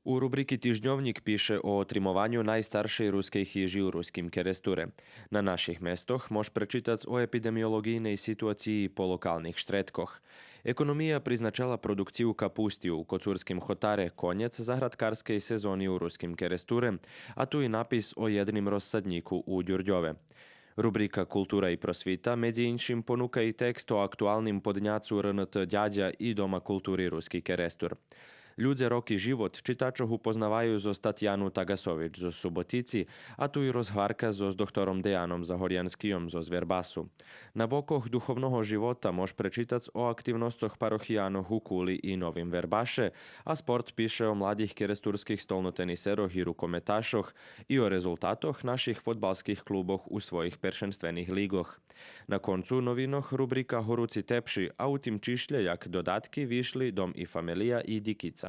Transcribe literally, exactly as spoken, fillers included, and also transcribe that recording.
У рубрики Тижньовнїк пише о отримованю найстаршей рускей хижи у Руским Керестуре. На наших местох мож пречитац о епидемиолоґийней ситуациї по локалних штредкох. Економия призначела продукцию капусти у Коцурским хотаре конєц заградкарскей сезони у Руским Керестуре, а ту и напис о єдним розсаднїку у Дюрдьове. Рубрика Култура и просвита, медзи иншим, понука и текст о актуалним подняцу РНТ Дядя и Дома култури Руски Керестур. Людзе, роки, живот читачох упознаваю зоз Татяну Тагасович зоз Суботици, а ту и розгварка зоз доктором Деяном Загорянскийом зоз Вербасу. На бокох духовного живота мож пречитац о активносцох парохиянох у Кули и Новим Вербаше, а Спорт пише о младих керестурских столнотенисерох и рукометашох и о резултатох наших фодбалских клубох у своїх першенствених лиґох. На концу новинох рубрика Горуци тепши, а у тим чишлє як додатки вишли Дом и фамелия и Дикиц.